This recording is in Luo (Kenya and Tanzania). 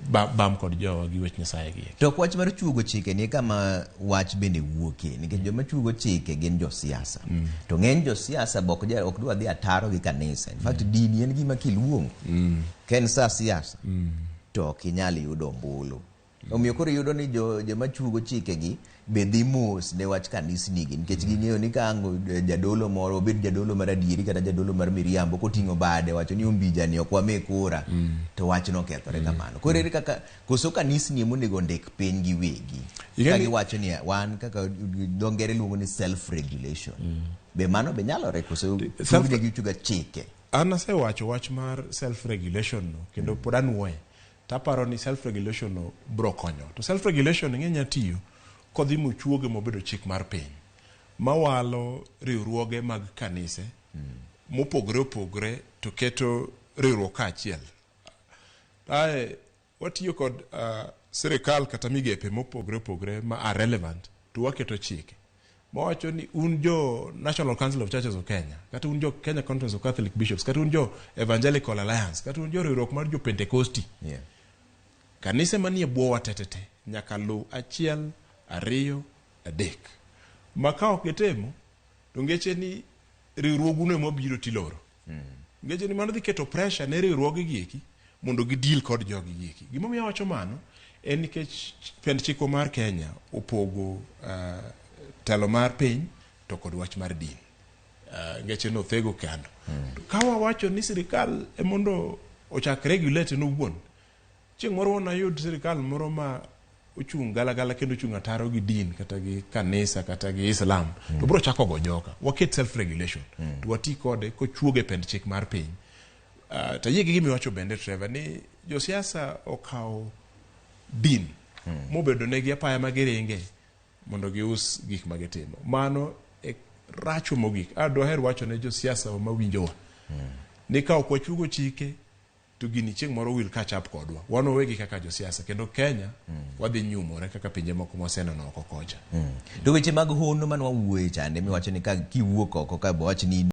bam kod jowa gi wech Nyasaye gi. To ok wach mar chuogo chike ni kama wach bende wuokie, nikech joma chuogo chike gin josiasa. To ng'eny josiasa be ok ok dwa dhi ataro gi kanisa. In fact, dini en gima kiluongo ka en sa siasa to ok inyal yudo ombulu. Omiyo koro iyudo ni joma chuogo chikegi be dhi mos ne wach kanisni gi, nikech ging'eyo ni ka ang' jadolo moro, obed jadolo mar adieri kata jadolo mar miriambo, koting'o bade wacho ni ombija ni ok wami kura, to wachno okethore kamano. Koro ere kaka koso kanisni ema onego ondik piny giwegi Ing'e ka ni- giwacho ni wan kaka dho ngere luongo ni self regulation, be mano be nyalore koso chugnegi chuga chike? An asewacho wach mar self regulation no kendo pod anuoye. Taparo ni self regulation no bro konyo. To self regulation ng'e nya tiyo kodhi mochuoge mobedo chik mar piny mawalo riwruoge mag kanise mopogore opogore to keto riwruok kaachiel. Ae watiyo kod sirikal kata migepe mopogore opogore ma are relevant to waketo chike mawacho ni un jo National Council of Churches of Kenya, kata un jo Kenya Conference of Catholic Bishops, kata un jo Evangelical Alliance, kata un jo riwruok mar jo Pentecosti, kanise manie bwowa tetete nyaka luw 1, 2, 3 ma ka ok gitimo to ngeche ni riwruoguno ema biro tiloro. Ngeche ni mano dhi keto pressure ne riwruoge gi eki mondo gidil kod jogi gi eki. Gimomiyo awacho mano en nikech pend chikwa mar Kenya opogo telo mar piny to kod wach mar din. Ngeche nothego kando. To ka wawacho ni sirikal emondo ochak regulate en owuon, chieng' moro wanayud sirikal moro ma ochung' galagala kendo ochung' ataro gi din kata gi kanisa kata gi Islam, to bro chako go joka. Waket self regulation to wati kode kochuoge pend chik mar piny. To ayie gi gima iwacho bende, Trevor, ni josiasa okawo din mobedo negi apaya ma giringe mondo gius gik ma gitimo. Mano e racho mogik. A dwaher wacho ne josiasa mawinjowa ni ka ok wachuogo chike to gini chieng' moro will catch up kodwa. Wan wawegi kaka josiasa kendo Kenya wadhi nyumore kaka pinje moko mwaseneno oko kocha. To weche mag hono mane wawuoye chande miwacho ni ka kiwuok oko ka bowach ni